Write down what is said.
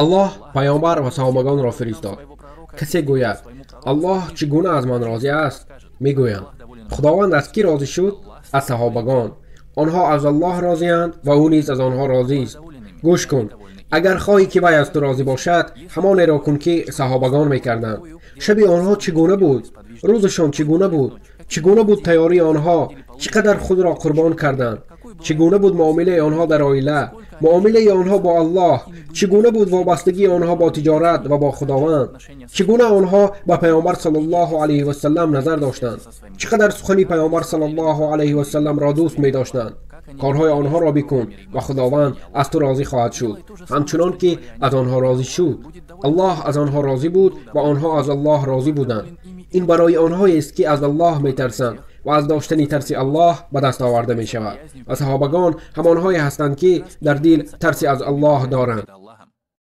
Аллоҳ паёмбар ва саҳобагонро фиристод. Касе гӯяд: Аллоҳ чӣ гуна аз ман розӣ аст? Мегӯям: Худованд аз кӣ розӣ шуд? Аз саҳобагон. Онҳо аз Аллоҳ розианд ва ӯ низ аз онҳо розист. Гӯш кун, агар хоҳӣ ки вай аз ту розӣ бошад, ҳамонеро кун ки саҳобагон мекарданд. Шаби онҳо чӣ гуна буд? Рӯзашон чӣ гуна буд? Чӣ гуна буд тайёрии онҳо? Чӣ қадар худро қурбон карданд? Чӣ гуна буд муомилаи онҳо дар оила? Муомилаи онҳо бо Аллоҳ? Чӣ гуна буд вобастагии онҳо бо тиҷорат ва бо Худованд? Чӣ гуна онҳо ба паёмбар саллаллоҳу алайҳи васаллам назар доштанд? Чӣ қадар сухани паёмбар саллаллоҳу алайҳи васалламро дӯст медоштанд? Корҳои онҳоро бикун ва Худованд аз ту розӣ хоҳад шуд, ҳамчунон ки аз онҳо розӣ шуд. Аллоҳ аз онҳо розӣ буд ва онҳо аз Аллоҳ розӣ буданд. Ин барои онҳоест ки аз Аллоҳ метарсанд ва аз доштани тарси Аллоҳ ба даст оварда мешавад. Ва саҳобагон ҳамонҳое ҳастанд ки дар дил тарси аз Аллоҳ доранд.